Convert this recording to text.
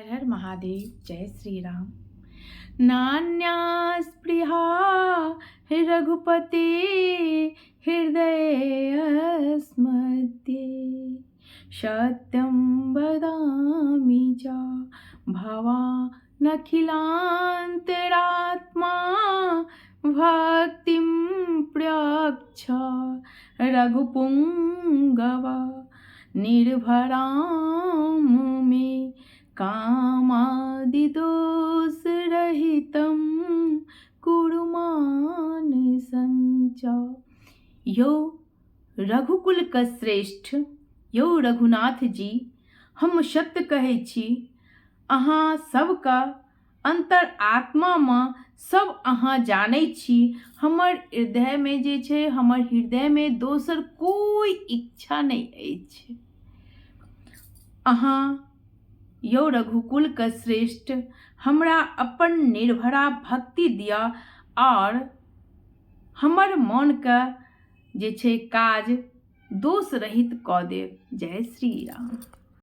हर हर महादेव, जय श्री राम। नान्या स्पृहा रघुपति हृदय अस्मद्ये, सत्यं वदामि च भवानखिलान्तरात्मा, भक्तिं प्रयच्छ रघुपुङ्गव, निर्भरां मे कामादिदोषरहितं कुरु मानसं च। यौ रघुकुलके श्रेष्ठ, यौ रघुनाथ जी, हम सत्य कहै छी, अहाँ सबके अन्तर आत्मामे सब अहाँ जानै छी। हमर हृदयमे जे छै, हमर हृदयमे दोसर कोइ इच्छा नहि अछि। अहाँ यौ रघुकुलके श्रेष्ठ, हमरा अपन निर्भरा भक्ति दिअ आओर हमर मोनके जे छै काज दोष रहित कऽ देब। जय श्री राम।